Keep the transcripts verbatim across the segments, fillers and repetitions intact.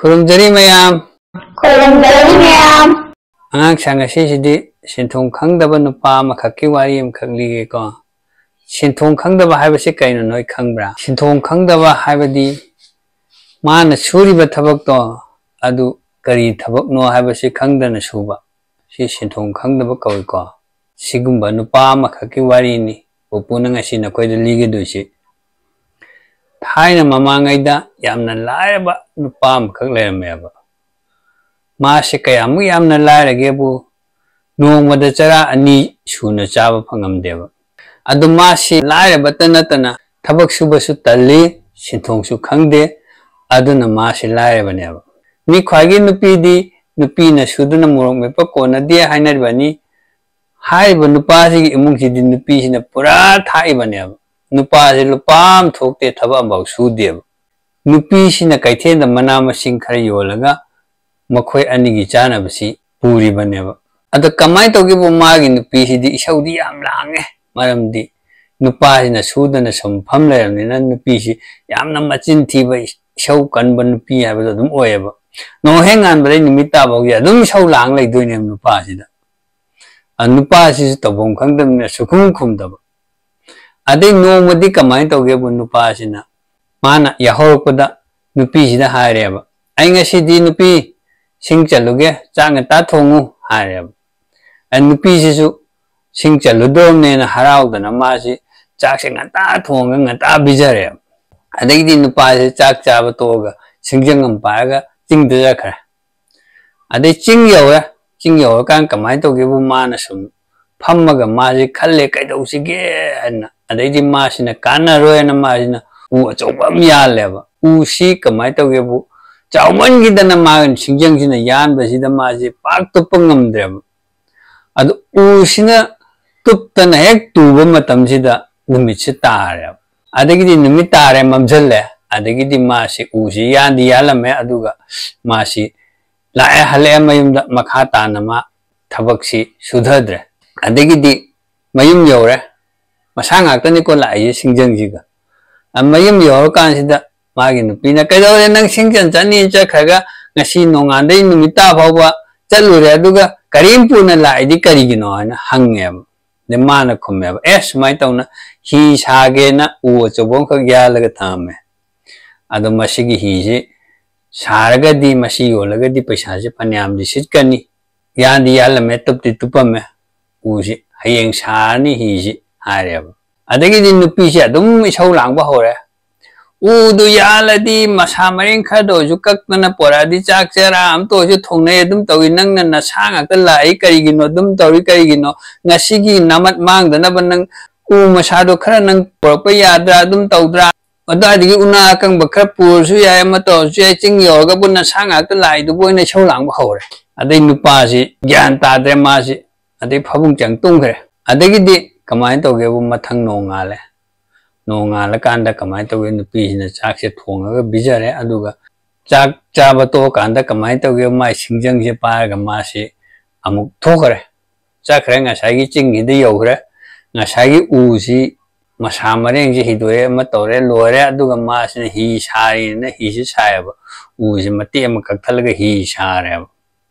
ꯈꯨꯔꯨꯝꯖꯔꯤ ꯃꯌꯥꯝ꯫ ꯈꯨꯔꯨꯝꯖꯔꯤ ꯃꯌꯥꯝ꯫ ꯑꯉꯥꯡꯁꯥ, ꯉꯁꯤꯁꯤꯗꯤ ꯁꯤꯟꯊꯨꯡ ꯈꯪꯗꯕ ꯅꯨꯄꯥ ꯑꯃꯈꯛꯀꯤ ꯋꯥꯔꯤ ꯑꯃꯈꯛ ꯂꯤꯒꯦꯀꯣ꯫ ꯁꯤꯟꯊꯨꯡ ꯈꯪꯗꯕ ꯍꯥꯏꯕꯁꯤ ꯀꯩꯅꯣ ꯅꯣꯏ ꯈꯪꯕ꯭ꯔꯥ? ꯁꯤꯟꯊꯨꯡ ꯈꯪꯗꯕ ꯍꯥꯏꯕꯗꯤ ꯃꯥꯅ ꯁꯨꯔꯤꯕ ꯊꯕꯛꯇꯣ ꯑꯗꯨ ꯀꯔꯤ ꯊꯕꯛꯅꯣ ꯍꯥꯏꯕꯁꯤ ꯈꯪꯗꯅ ꯁꯨꯕ꯫ ꯁꯤ ꯁꯤꯟꯊꯨꯡ ꯈꯪꯗꯕ ꯀꯧꯏꯀꯣ꯫ ꯁꯤꯒꯨꯝꯕ ꯅꯨꯄꯥ ꯑꯃꯈꯛꯀꯤ ꯋꯥꯔꯤꯅꯤ ꯄꯨꯄꯨꯅ ꯉꯁꯤ ꯅꯈꯣꯏꯗ ꯂꯤꯒꯗꯣꯏꯁꯤ꯫ ꯊꯥꯏꯅ ꯃꯃꯥꯡꯉꯩꯗ ꯌꯥꯝꯅ ꯂꯥꯏꯔꯕ ꯅꯨꯄꯥ ꯑꯃꯈꯛ ꯂꯩꯔꯝꯃꯦꯕ꯫ ꯃꯥꯁꯦ ꯀꯌꯥꯃꯨꯛ ꯌꯥꯝꯅ ꯂꯥꯏꯔꯒꯦꯕꯨ, ꯅꯣꯡꯃꯗ ꯆꯔꯥ ꯑꯅꯤ ꯁꯨꯅ ꯆꯥꯕ ꯐꯪꯉꯝꯗꯦꯕ꯫ ꯑꯗꯨ ꯃꯥꯁꯤ ꯂꯥꯏꯔꯕꯇ ꯅꯠꯇꯅ ꯊꯕꯛ ꯁꯨꯕꯁꯨ ꯇꯜꯂꯤ, ꯁꯤꯟꯊꯣꯡꯁꯨ ꯈꯪꯗꯦ, ꯑꯗꯨꯅ ꯃꯥꯁꯤ ꯂꯥꯏꯔꯕꯅꯦꯕ꯫ ꯃꯤ ꯈ꯭ꯋꯥꯏꯒꯤ ꯅꯨꯄꯤꯗꯤ ꯅꯨꯄꯤꯅ ꯁꯨꯗꯅ ꯃꯣꯔꯣꯛ ꯃꯦꯠꯄ ꯀꯣꯟꯅꯗꯦ ꯍꯥꯏꯅꯔꯤꯕꯅꯤ꯫ ꯍꯥꯏꯔꯤꯕ ꯅꯨꯄꯥꯁꯤꯒꯤ ꯏꯃꯨꯡꯁꯤꯗꯤ ꯅꯨꯄꯤꯁꯤꯅ ꯄꯨꯔꯥ ꯊꯥꯛꯏꯕꯅꯦꯕ꯫ ꯅꯨꯄꯥꯁꯤ ꯂꯨꯄꯥ ꯑꯃ ꯊꯣꯛꯇꯦ, ꯊꯕꯛ ꯑꯃꯐꯥꯎ ꯁꯨꯗꯦꯕ꯫ ꯅꯨꯄꯤꯁꯤꯅ ꯀꯩꯊꯦꯜꯗ ꯃꯅꯥ ꯃꯁꯤꯡ ꯈꯔ ꯌꯣꯜꯂꯒ ꯃꯈꯣꯏ ꯑꯅꯤꯒꯤ ꯆꯥꯅꯕꯁꯤ ꯄꯨꯔꯤꯕꯅꯦꯕ꯫ ꯑꯗꯣ ꯀꯃꯥꯏꯅ ꯇꯧꯒꯦꯕꯨ, ꯃꯥꯒꯤ ꯅꯨꯄꯤꯁꯤꯗꯤ ꯏꯁꯧꯗꯤ ꯌꯥꯝ ꯂꯥꯡꯉꯦ, ꯃꯔꯝꯗꯤ ꯅꯨꯄꯥꯁꯤꯅ ꯁꯨꯗꯅ ꯁꯨꯝ ꯐꯝ ꯂꯩꯔꯕꯅꯤꯅ ꯅꯨꯄꯤꯁꯤ ꯌꯥꯝꯅ ꯃꯆꯤꯟ ꯊꯤꯕ, ꯏꯁꯧ ꯀꯟꯕ ꯅꯨꯄꯤ ꯍꯥꯏꯕꯗꯣ ꯑꯗꯨꯝ ꯑꯣꯏꯌꯦꯕ꯫ ꯅꯣꯡ ꯍꯦꯛ ꯉꯥꯟꯕꯗꯩ ꯅꯨꯃꯤꯠ ꯇꯥꯐꯥꯎꯁꯦ ꯑꯗꯨꯝ ꯏꯁꯧ ꯂꯥꯡ ꯂꯩꯗꯣꯏꯅꯦꯕ ꯅꯨꯄꯥꯁꯤꯗ꯫ ꯑ, ꯅꯨꯄꯥꯁꯤꯁꯨ ꯇꯧꯐꯝ ꯈꯪꯗꯕꯅꯤꯅ ꯁꯨꯈꯨꯝ ꯈꯨꯝꯗꯕ꯫ ꯑꯗꯩ ꯅꯣꯡꯃꯗꯤ ꯀꯃꯥꯏꯅ ꯇꯧꯒꯦꯕꯨ, ꯅꯨꯄꯥꯁꯤꯅ, ꯃꯥꯅ ꯌꯥꯍꯧꯔꯛꯄꯗ ꯅꯨꯄꯤꯁꯤꯗ ꯍꯥꯏꯔꯦꯕ, "ꯑꯩ ꯉꯁꯤꯗꯤ ꯅꯨꯄꯤ ꯁꯤꯡ ꯆꯜꯂꯨꯒꯦ, ꯆꯥꯛ ꯉꯟꯇꯥ ꯊꯣꯡꯉꯨ" ꯍꯥꯏꯔꯦꯕ꯫ ꯑ, ꯅꯨꯄꯤꯁꯤꯁꯨ ꯁꯤꯡ ꯆꯜꯂꯨꯗꯧꯔꯕꯅꯦꯅ ꯍꯔꯥꯎꯗꯅ ꯃꯥꯁꯤ ꯆꯥꯛꯁꯦ ꯉꯟꯇꯥ ꯊꯣꯡꯉꯒ ꯉꯟꯇꯥ ꯄꯤꯖꯔꯦꯕ꯫ ꯑꯗꯩꯗꯤ ꯅꯨꯄꯥꯁꯤ ꯆꯥꯛ ꯆꯥꯕ ꯇꯣꯛꯑꯒ ꯁꯤꯡꯖꯪ ꯑꯃ ꯄꯥꯏꯔꯒ ꯆꯤꯡꯗ ꯆꯠꯈ꯭ꯔꯦ꯫ ꯑꯗꯩ ꯆꯤꯡ ꯌꯧꯔꯦ꯫ ꯆꯤꯡ ꯌꯧꯔꯀꯥꯟꯗ ꯀꯃꯥꯏꯅ ꯇꯧꯒꯦꯕꯨ, ꯃꯥꯅ ꯁꯨꯝ ꯐꯝꯃꯒ ꯃꯥꯁꯤ ꯈꯜꯂꯦ, "ꯀꯩꯗꯧꯁꯤꯒꯦ?" ꯍꯥꯏꯅ꯫ ꯑꯗꯩꯗꯤ ꯃꯥꯁꯤꯅ ꯀꯥꯟꯅꯔꯣꯏꯅ ꯃꯥꯁꯤꯅ ꯎ ꯑꯆꯧꯕ ꯑꯃ ꯌꯥꯜꯂꯦꯕ꯫ ꯎꯁꯤ ꯀꯃꯥꯏꯅ ꯇꯧꯒꯦꯕꯨ, ꯆꯥꯎꯃꯟꯈꯤꯗꯅ ꯃꯥꯒꯤ ꯁꯤꯡꯖꯪꯁꯤꯅ ꯌꯥꯟꯕꯁꯤꯗ ꯃꯥꯁꯤ ꯄꯥꯛ ꯇꯨꯞꯄ ꯉꯝꯗ꯭ꯔꯦꯕ꯫ ꯑꯗꯨ ꯎꯁꯤꯅ ꯇꯨꯞꯇꯅ ꯍꯦꯛ ꯇꯨꯕ ꯃꯇꯝꯁꯤꯗ ꯅꯨꯃꯤꯠꯁꯤ ꯇꯥꯔꯦꯕ꯫ ꯑꯗꯒꯤꯗꯤ ꯅꯨꯃꯤꯠ ꯇꯥꯔꯦ, ꯃꯝꯁꯤꯜꯂꯦ꯫ ꯑꯗꯒꯤꯗꯤ ꯃꯥꯁꯤ ꯎꯁꯤ ꯌꯥꯟꯗꯤ ꯌꯥꯜꯂꯝꯃꯦ, ꯑꯗꯨꯒ ꯃꯥꯁꯤ ꯂꯥꯛꯑꯦ, ꯍꯜꯂꯛꯑꯦ ꯃꯌꯨꯝꯗ, ꯃꯈꯥ ꯇꯥꯅ ꯃꯥ ꯊꯕꯛꯁꯤ ꯁꯨꯊꯗ꯭ꯔꯦ꯫ ꯑꯗꯒꯤꯗꯤ ꯃꯌꯨꯝ ꯌꯧꯔꯦ꯫ ꯃꯁꯥ ꯉꯥꯛꯇꯅꯤꯀꯣ ꯂꯥꯛꯏꯁꯦ ꯁꯤꯡꯖꯪꯁꯤꯒ꯫ ꯑ, ꯃꯌꯨꯝ ꯌꯧꯔꯀꯥꯟꯁꯤꯗ ꯃꯥꯒꯤ ꯅꯨꯄꯤꯅ, "ꯀꯩꯗꯧꯔꯦ, ꯅꯪ ꯁꯤꯡꯆꯟ ꯆꯠꯅꯤ ꯆꯠꯈ꯭ꯔꯒ ꯉꯁꯤ ꯅꯣꯡꯉꯥꯟꯗꯩ ꯅꯨꯃꯤꯠ ꯇꯥ ꯐꯥꯎꯕ ꯆꯠꯂꯨꯔꯦ, ꯑꯗꯨꯒ ꯀꯔꯤꯝ ꯄꯨꯅ ꯂꯥꯛꯏꯗꯤ ꯀꯔꯤꯒꯤꯅꯣ?" ꯍꯥꯏꯅ ꯍꯪꯉꯦꯕ꯫ ꯑꯗꯩ ꯃꯥꯅ ꯈꯨꯝꯃꯦꯕ, "ꯑꯦ, ꯁꯨꯃꯥꯏꯅ ꯇꯧꯅ ꯍꯤ ꯁꯥꯒꯦꯅ ꯎ ꯑꯆꯧꯕ ꯑꯃꯈꯛ ꯌꯥꯜꯂꯒ ꯊꯝꯃꯝꯃꯦ꯫ ꯑꯗꯣ ꯃꯁꯤꯒꯤ ꯍꯤꯁꯤ ꯁꯥꯔꯒꯗꯤ, ꯃꯁꯤ ꯌꯣꯜꯂꯒꯗꯤ ꯄꯩꯁꯥꯁꯦ ꯐꯅꯌꯥꯝꯗꯤ ꯁꯤꯠꯀꯅꯤ꯫ ꯌꯥꯟꯗꯤ ꯌꯥꯜꯂꯝꯃꯦ, ꯇꯨꯞꯇꯤ ꯇꯨꯞꯄꯝꯃꯦ꯫ ꯎꯁꯤ ꯍꯌꯦꯡ ꯁꯥꯔꯅꯤ ꯍꯤꯁꯤ", ꯍꯥꯏꯔꯦꯕ꯫ ꯑꯗꯒꯤꯗꯤ ꯅꯨꯄꯤꯁꯦ ꯑꯗꯨꯝ ꯏꯁꯧ ꯂꯥꯡꯕ ꯍꯧꯔꯦ꯫ "ꯎꯗꯨ ꯌꯥꯜꯂꯗꯤ ꯃꯁꯥ ꯃꯔꯦꯡ ꯈꯔꯗ ꯑꯣꯏꯔꯁꯨ ꯀꯛꯇꯅ ꯄꯣꯔꯛꯑꯗꯤ ꯆꯥꯛ ꯆꯔꯥ ꯑꯃꯇ ꯑꯣꯏꯔꯁꯨ ꯊꯣꯡꯅꯩ ꯑꯗꯨꯝ ꯇꯧꯏ, ꯅꯪꯅ ꯅꯁꯥ ꯉꯥꯛꯇ ꯂꯥꯛꯏ ꯀꯔꯤꯒꯤꯅꯣ, ꯑꯗꯨꯝ ꯇꯧꯔꯤ ꯀꯔꯤꯒꯤꯅꯣ, ꯉꯁꯤꯒꯤ ꯅꯥꯃꯠ ꯃꯥꯡꯗꯅꯕ ꯅꯪ ꯎ ꯃꯁꯥꯗꯣ ꯈꯔ ꯅꯪ ꯄꯨꯔꯛꯄ ꯌꯥꯗ꯭ꯔꯥ, ꯑꯗꯨꯝ ꯇꯧꯗ꯭ꯔꯥ, ꯑꯗꯨꯋꯥꯏꯗꯒꯤ ꯎꯅꯥ ꯑꯀꯪꯕ ꯈꯔ ꯄꯨꯔꯁꯨ ꯌꯥꯏ, ꯑꯃ ꯇꯧꯔꯁꯨ ꯌꯥꯏ, ꯆꯤꯡ ꯌꯧꯔꯒꯕꯨ ꯅꯁꯥ ꯉꯥꯛꯇ ꯂꯥꯛꯏꯗꯨꯕꯨ" ꯑꯣꯏꯅ ꯏꯁꯧ ꯂꯥꯡꯕ ꯍꯧꯔꯦ꯫ ꯑꯗꯩ ꯅꯨꯄꯥꯁꯤ ꯒ꯭ꯌꯥꯟ ꯇꯥꯗ꯭ꯔꯦ, ꯃꯥꯁꯤ ꯑꯗꯩ ꯐꯃꯨꯡ ꯆꯪ ꯇꯨꯝꯈ꯭ꯔꯦ꯫ ꯑꯗꯒꯤꯗꯤ ꯀꯃꯥꯏꯅ ꯇꯧꯒꯦꯕꯨ, ꯃꯊꯪ ꯅꯣꯡꯉꯥꯜꯂꯦ꯫ ꯅꯣꯡꯉꯥꯜꯂꯀꯥꯟꯗ ꯀꯃꯥꯏꯅ ꯇꯧꯒꯦ, ꯅꯨꯄꯤꯁꯤꯅ ꯆꯥꯛꯁꯦ ꯊꯣꯡꯉꯒ ꯄꯤꯖꯔꯦ꯫ ꯑꯗꯨꯒ ꯆꯥꯛ ꯆꯥꯕ ꯇꯣꯛꯑꯀꯥꯟꯗ ꯀꯃꯥꯏꯅ ꯇꯧꯒꯦ, ꯃꯥꯏ ꯁꯤꯡꯖꯪꯁꯦ ꯄꯥꯏꯔꯒ ꯃꯥꯁꯤ ꯑꯃꯨꯛ ꯊꯣꯛꯈ꯭ꯔꯦ꯫ ꯆꯠꯈ꯭ꯔꯦ, ꯉꯁꯥꯏꯒꯤ ꯆꯤꯡꯁꯤꯗ ꯌꯧꯈ꯭ꯔꯦ꯫ ꯉꯁꯥꯏꯒꯤ ꯎꯁꯤ ꯃꯁꯥ ꯃꯔꯦꯡꯁꯦ ꯍꯤꯗꯣꯛꯑꯦ, ꯑꯃ ꯇꯧꯔꯦ, ꯂꯣꯏꯔꯦ꯫ ꯑꯗꯨꯒ ꯃꯥꯁꯤꯅ ꯍꯤ ꯁꯥꯔꯤꯅ ꯍꯤꯁꯤ ꯁꯥꯏꯌꯦꯕ꯫ ꯎꯁꯤ ꯃꯇꯦꯛ ꯑꯃ ꯀꯛꯊꯠꯂꯒ ꯍꯤ ꯁꯥꯔꯦꯕ꯫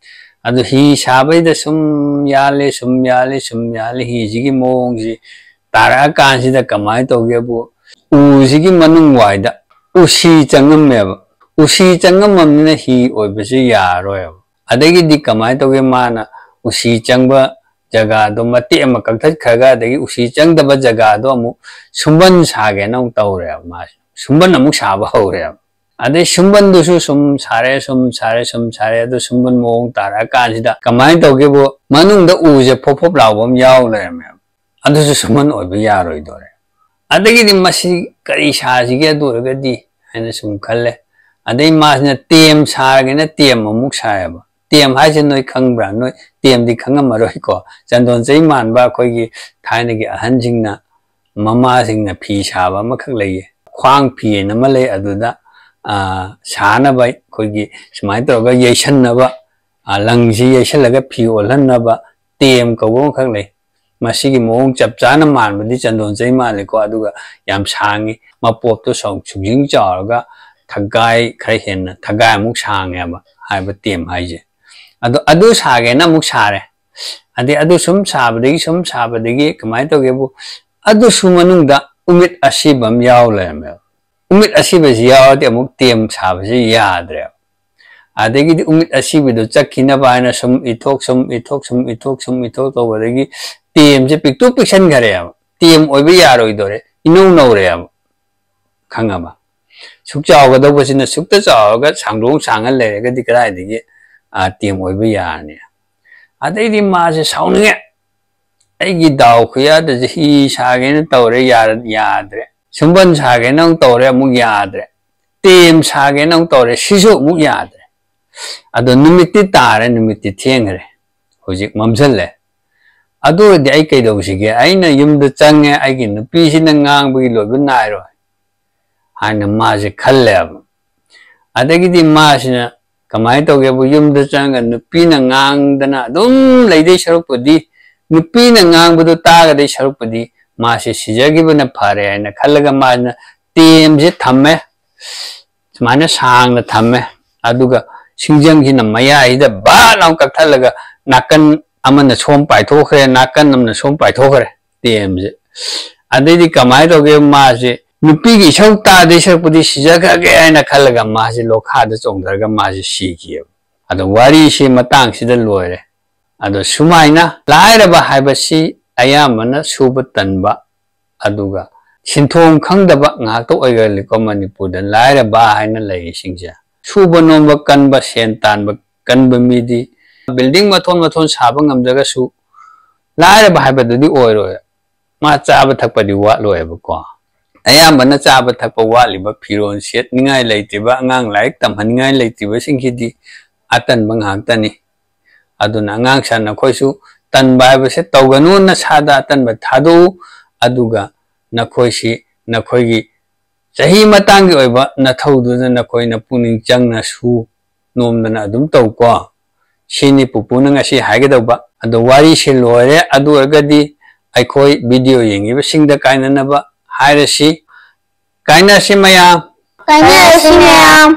ꯑꯗꯨ ꯍꯤ ꯁꯥꯕꯩꯗ ꯁꯨꯝ ꯌꯥꯜꯂꯦ, ꯁꯨꯝ ꯌꯥꯜꯂꯦ, ꯁꯨꯝ ꯌꯥꯜꯂꯦ꯫ ꯍꯤꯁꯤꯒꯤ ꯃꯑꯣꯡꯁꯤ ꯇꯥꯔꯛꯑꯀꯥꯟꯁꯤꯗ ꯀꯃꯥꯏꯅ ꯇꯧꯒꯦꯕꯨ, ꯎꯁꯤꯒꯤ ꯃꯅꯨꯡ ꯋꯥꯏꯗ ꯎꯁꯤ ꯆꯪꯉꯝꯃꯦꯕ꯫ ꯎꯁꯤ ꯆꯪꯉꯝꯃꯕꯅꯤꯅ ꯍꯤ ꯑꯣꯏꯕꯁꯤ ꯌꯥꯔꯔꯣꯏꯕ꯫ ꯑꯗꯒꯤꯗꯤ ꯀꯃꯥꯏꯅ ꯇꯧꯒꯦ, ꯃꯥꯅ ꯎꯁꯤ ꯆꯪꯕ ꯖꯒꯥꯗꯣ ꯃꯇꯦꯛ ꯑꯃ ꯀꯛꯊꯠꯈ꯭ꯔꯒ, ꯑꯗꯒꯤ ꯎꯁꯤ ꯆꯪꯗꯕ ꯖꯒꯥꯗꯣ ꯑꯃꯨꯛ ꯁꯨꯝꯕꯟ ꯁꯥꯒꯦꯅ ꯑꯃꯨꯛ ꯇꯧꯔꯦꯕ꯫ ꯃꯥꯁꯦ ꯁꯨꯝꯕꯟ ꯑꯃꯨꯛ ꯁꯥꯕ ꯍꯧꯔꯦꯕ꯫ ꯑꯗꯩ ꯁꯨꯝꯕꯟꯗꯨꯁꯨ ꯁꯨꯝ ꯁꯥꯔꯦ, ꯁꯨꯝ ꯁꯥꯔꯦ, ꯁꯨꯝ ꯁꯥꯔꯦ꯫ ꯑꯗꯨ ꯁꯨꯝꯕꯟ ꯃꯑꯣꯡ ꯇꯥꯔꯛꯑꯀꯥꯟꯁꯤꯗ ꯀꯃꯥꯏꯅ ꯇꯧꯒꯦꯕꯨ, ꯃꯅꯨꯡꯗ ꯎꯁꯦ ꯐꯣꯞ ꯐꯣꯞ ꯂꯥꯎꯕ ꯑꯃ ꯌꯥꯎ ꯂꯩꯔꯝꯃꯦꯕ꯫ ꯑꯗꯨꯁꯨ ꯁꯨꯝꯕꯟ ꯑꯣꯏꯕ ꯌꯥꯔꯣꯏꯗꯣꯔꯦ꯫ ꯑꯗꯒꯤꯗꯤ ꯃꯁꯤ ꯀꯔꯤ ꯁꯥꯁꯤꯒꯦ ꯑꯗꯨ ꯑꯣꯏꯔꯒꯗꯤ ꯍꯥꯏꯅ ꯁꯨꯝ ꯈꯜꯂꯦ꯫ ꯑꯗꯩ ꯃꯥꯁꯤꯅ ꯇꯦꯝ ꯁꯥꯔꯒꯦꯅ ꯇꯦꯝ ꯑꯃꯨꯛ ꯁꯥꯏꯌꯦꯕ꯫ ꯇꯦꯝ ꯍꯥꯏꯁꯦ ꯅꯣꯏ ꯈꯪꯕ꯭ꯔꯥ? ꯅꯣꯏ ꯇꯦꯝꯗꯤ ꯈꯪꯉꯝꯃꯔꯣꯏꯀꯣ꯫ ꯆꯟꯗꯣꯟ ꯆꯩ ꯃꯥꯟꯕ ꯑꯩꯈꯣꯏꯒꯤ ꯊꯥꯏꯅꯒꯤ ꯑꯍꯟꯁꯤꯡꯅ, ꯃꯃꯥꯁꯤꯡꯅ ꯐꯤ ꯁꯥꯕ ꯑꯃꯈꯛ ꯂꯩꯌꯦ꯫ ꯈ꯭ꯋꯥꯡ ꯐꯤ ꯍꯥꯏꯅ ꯑꯃ ꯂꯩ, ꯑꯗꯨꯗ, ꯑ, ꯁꯥꯅꯕ ꯑꯩꯈꯣꯏꯒꯤ ꯁꯨꯃꯥꯏꯅ ꯇꯧꯔꯒ ꯌꯩꯁꯟꯅꯕ, ꯑ, ꯂꯪꯁꯤ ꯌꯩꯁꯜꯂꯒ ꯐꯤ ꯑꯣꯜꯍꯟꯅꯕ ꯇꯦꯝ ꯀꯧꯕ ꯑꯃꯈꯛ ꯂꯩ꯫ ꯃꯁꯤꯒꯤ ꯃꯑꯣꯡ ꯆꯞ ꯆꯥꯅ ꯃꯥꯟꯕꯗꯤ ꯆꯟꯗꯣꯟ ꯆꯩ ꯃꯥꯜꯂꯦꯀꯣ, ꯑꯗꯨꯒ ꯌꯥꯝ ꯁꯥꯡꯉꯤ, ꯃꯄꯣꯞꯇꯣ ꯁꯨꯛ-, ꯁꯨꯛꯁꯤꯡ ꯆꯥꯎꯔꯒ ꯊꯒꯥꯏ ꯈꯔ ꯍꯦꯟꯅ, ꯊꯒꯥꯏꯃꯨꯛ ꯁꯥꯡꯉꯦꯕ ꯍꯥꯏꯕ ꯇꯦꯝ ꯍꯥꯏꯁꯦ꯫ ꯑꯗꯣ ꯑꯗꯨ ꯁꯥꯒꯦꯅ ꯑꯃꯨꯛ ꯁꯥꯔꯦ꯫ ꯑꯗꯩ ꯑꯗꯨ ꯁꯨꯝ ꯁꯥꯕꯗꯒꯤ, ꯁꯨꯝ ꯁꯥꯕꯗꯒꯤ ꯀꯃꯥꯏꯅ ꯇꯧꯒꯦꯕꯨ, ꯑꯗꯨꯁꯨ ꯃꯅꯨꯡꯗ ꯎꯃꯤꯠ ꯑꯁꯤꯕ ꯑꯃ ꯌꯥꯎ ꯂꯩꯔꯝꯃꯦꯕ꯫ ꯎꯃꯤꯠ ꯑꯁꯤꯕꯁꯤ ꯌꯥꯎꯔꯗꯤ ꯑꯃꯨꯛ ꯇꯦꯝ ꯁꯥꯕꯁꯤ ꯌꯥꯗ꯭ꯔꯦꯕ꯫ ꯑꯗꯒꯤꯗꯤ ꯎꯃꯤꯠ ꯑꯁꯤꯕꯗꯨ ꯆꯠꯈꯤꯅꯕ ꯍꯥꯏꯅ ꯁꯨꯝ ꯏꯊꯣꯛ, ꯁꯨꯝ ꯏꯊꯣꯛ, ꯁꯨꯝ ꯏꯊꯣꯛ, ꯁꯨꯝ ꯏꯊꯣꯛ ꯇꯧꯕꯗꯒꯤ ꯇꯦꯝꯁꯦ ꯄꯤꯛꯇꯨ ꯄꯤꯛꯁꯟꯈꯔꯦꯕ꯫ ꯇꯦꯝ ꯑꯣꯏꯕ ꯌꯥꯔꯣꯏꯗꯣꯔꯦ, ꯏꯅꯧ ꯅꯧꯔꯦꯕ꯫ ꯈꯪꯉꯕ? ꯁꯨꯛ ꯆꯥꯎꯒꯗꯧꯕꯁꯤꯅ ꯁꯨꯛꯇ ꯆꯥꯎꯔꯒ ꯁꯥꯡꯗꯣꯡ ꯁꯥꯡꯉ ꯂꯩꯔꯒꯗꯤ ꯀꯗꯥꯏꯗꯒꯤ, ꯑ, ꯇꯦꯝ ꯑꯣꯏꯕ ꯌꯥꯔꯅꯤ? ꯑꯗꯩꯗꯤ ꯃꯥꯁꯦ ꯁꯥꯎꯅꯤꯡꯉꯦ꯫ "ꯑꯩꯒꯤ ꯗꯥꯎ ꯈꯨꯌꯥꯗꯁꯦ ꯍꯤ ꯁꯥꯒꯦꯅ ꯇꯧꯔꯦ, ꯌꯥꯔ-, ꯌꯥꯗ꯭ꯔꯦ꯫ ꯁꯨꯝꯕꯟ ꯁꯥꯒꯦꯅ ꯑꯃꯨꯛ ꯇꯧꯔꯦ, ꯑꯃꯨꯛ ꯌꯥꯗ꯭ꯔꯦ꯫ ꯇꯦꯝ ꯁꯥꯒꯦꯅ ꯑꯃꯨꯛ ꯇꯧꯔꯦ, ꯁꯤꯁꯨ ꯑꯃꯨꯛ ꯌꯥꯗ꯭ꯔꯦ꯫ ꯑꯗꯣ ꯅꯨꯃꯤꯠꯇꯤ ꯇꯥꯔꯦ, ꯅꯨꯃꯤꯠꯇꯤ ꯊꯦꯡꯈ꯭ꯔꯦ꯫ ꯍꯧꯖꯤꯛ ꯃꯝꯁꯤꯜꯂꯦ꯫ ꯑꯗꯨ ꯑꯣꯏꯔꯗꯤ ꯑꯩ ꯀꯩꯗꯧꯁꯤꯒꯦ? ꯑꯩꯅ ꯌꯨꯝꯗ ꯆꯪꯉꯦ, ꯑꯩꯒꯤ ꯅꯨꯄꯤꯁꯤꯅ ꯉꯥꯡꯕꯒꯤ ꯂꯣꯏꯕ ꯅꯥꯏꯔꯣꯏ" ꯍꯥꯏꯅ ꯃꯥꯁꯦ ꯈꯜꯂꯦꯕ꯫ ꯑꯗꯒꯤꯗꯤ ꯃꯥꯁꯤꯅ ꯀꯃꯥꯏꯅ ꯇꯧꯒꯦꯕꯨ, ꯌꯨꯝꯗ ꯆꯪꯉꯒ ꯅꯨꯄꯤꯅ ꯉꯥꯡꯗꯅ ꯑꯗꯨꯝ ꯂꯩꯗꯣꯏ ꯁꯔꯨꯛꯄꯨꯗꯤ, ꯅꯨꯄꯤꯅ ꯉꯥꯡꯕꯗꯣ ꯇꯥꯒꯗꯣꯏ ꯁꯔꯨꯛꯄꯨꯗꯤ, ꯃꯥꯁꯦ ꯁꯤꯖꯈꯤꯕꯅ ꯐꯔꯦ ꯍꯥꯏꯅ ꯈꯜꯂꯒ ꯃꯥꯁꯤꯅ ꯇꯦꯝꯁꯦ ꯊꯝꯃꯦ꯫ ꯁꯨꯃꯥꯏꯅ ꯁꯥꯡꯅ ꯊꯝꯃꯦ꯫ ꯑꯗꯨꯒ ꯁꯤꯡꯖꯪꯁꯤꯅ ꯃꯌꯥꯏꯁꯤꯗ ꯕꯥꯠ ꯂꯥꯎ ꯀꯛꯊꯠꯂꯒ ꯅꯥꯀꯟ ꯑꯃꯅ ꯁꯣꯝ ꯄꯥꯏꯊꯣꯛꯈ꯭ꯔꯦ, ꯅꯥꯀꯟ ꯑꯃꯅ ꯁꯣꯝ ꯄꯥꯏꯊꯣꯛꯈ꯭ꯔꯦ ꯇꯦꯝꯁꯦ꯫ ꯑꯗꯩꯗꯤ ꯀꯃꯥꯏꯅ ꯇꯧꯒꯦ, ꯃꯥꯁꯦ ꯅꯨꯄꯤꯒꯤ ꯏꯁꯧ ꯇꯥꯗꯣꯏ ꯁꯔꯨꯛꯄꯨꯗꯤ ꯁꯤꯖꯈ꯭ꯔꯒꯦ ꯍꯥꯏꯅ ꯈꯜꯂꯒ ꯃꯥꯁꯦ ꯂꯣꯈꯥꯗ ꯆꯣꯡꯊꯔꯒ ꯃꯥꯁꯦ ꯁꯤꯈꯤꯑꯕ꯫ ꯑꯗꯣ ꯋꯥꯔꯤꯁꯤ ꯃꯇꯥꯡꯁꯤꯗ ꯂꯣꯏꯔꯦ꯫ ꯑꯗꯣ ꯁꯨꯃꯥꯏꯅ ꯂꯥꯏꯔꯕ ꯍꯥꯏꯕꯁꯤ ꯑꯌꯥꯝꯕꯅ ꯁꯨꯕ ꯇꯟꯕ, ꯑꯗꯨꯒ ꯁꯤꯟꯊꯣꯡ ꯈꯪꯗꯕ ꯉꯥꯛꯇ ꯑꯣꯏꯒꯜꯂꯤꯀꯣ ꯃꯅꯤꯄꯨꯔꯗ ꯂꯥꯏꯔꯕ ꯍꯥꯏꯅ ꯂꯩꯔꯤꯁꯤꯡꯁꯦ꯫ ꯁꯨꯕ ꯅꯣꯝꯕ ꯀꯟꯕ, ꯁꯦꯟ ꯇꯥꯟꯕ ꯀꯟꯕ ꯃꯤꯗꯤ building ꯃꯊꯣꯟ ꯃꯊꯣꯟ ꯁꯥꯕ ꯉꯝꯗ꯭ꯔꯒꯁꯨ ꯂꯥꯏꯔꯕ ꯍꯥꯏꯕꯗꯨꯗꯤ ꯑꯣꯏꯔꯣꯏ꯫ ꯃꯥ ꯆꯥꯕ ꯊꯛꯄꯗꯤ ꯋꯥꯠꯂꯣꯏꯕꯀꯣ꯫ ꯑꯌꯥꯝꯕꯅ ꯆꯥꯕ ꯊꯛꯄ ꯋꯥꯠꯂꯤꯕ, ꯐꯤꯔꯣꯜ ꯁꯦꯠꯅꯤꯡꯉꯥꯏ ꯂꯩꯇ꯭ꯔꯤꯕ, ꯑꯉꯥꯡ ꯂꯥꯏꯔꯤꯛ ꯇꯝꯍꯟꯅꯤꯡꯉꯥꯏ ꯂꯩꯇ꯭ꯔꯤꯕꯁꯤꯡꯁꯤꯗꯤ ꯑꯇꯟꯕ ꯉꯥꯛꯇꯅꯤ꯫ ꯑꯗꯨꯅ ꯑꯉꯥꯡꯁꯥ, ꯅꯈꯣꯏꯁꯨ ꯇꯟꯕ ꯍꯥꯏꯕꯁꯦ ꯇꯧꯒꯅꯨ, ꯅꯁꯥꯗ ꯑꯇꯟꯕ ꯊꯥꯗꯣꯛꯎ꯫ ꯑꯗꯨꯒ ꯅꯈꯣꯏꯁꯤ ꯅꯈꯣꯏꯒꯤ ꯆꯍꯤ ꯃꯇꯥꯡꯒꯤ ꯑꯣꯏꯕ ꯅꯊꯧꯗꯨꯗ ꯅꯈꯣꯏꯅ ꯄꯨꯛꯅꯤꯡ ꯆꯪꯅ ꯁꯨ ꯅꯣꯝꯗꯅ ꯑꯗꯨꯝ ꯇꯧꯀꯣ꯫ ꯁꯤꯅꯤ ꯄꯨꯄꯨꯅ ꯉꯁꯤ ꯍꯥꯏꯒꯗꯧꯕ꯫ ꯑꯗꯣ ꯋꯥꯔꯤꯁꯦ ꯂꯣꯏꯔꯦ꯫ ꯑꯗꯨ ꯑꯣꯏꯔꯒꯗꯤ ꯑꯩꯈꯣꯏ ꯚꯤꯗꯤꯑꯣ ꯌꯦꯡꯉꯤꯕꯁꯤꯡꯗ ꯀꯥꯏꯅꯅꯕ ꯍꯥꯏꯔꯁꯤ꯫ ꯀꯥꯏꯅꯁꯤ ꯃꯌꯥꯝ꯫ ꯀꯥꯏꯅꯔꯁꯤ ꯃꯌꯥꯝ꯫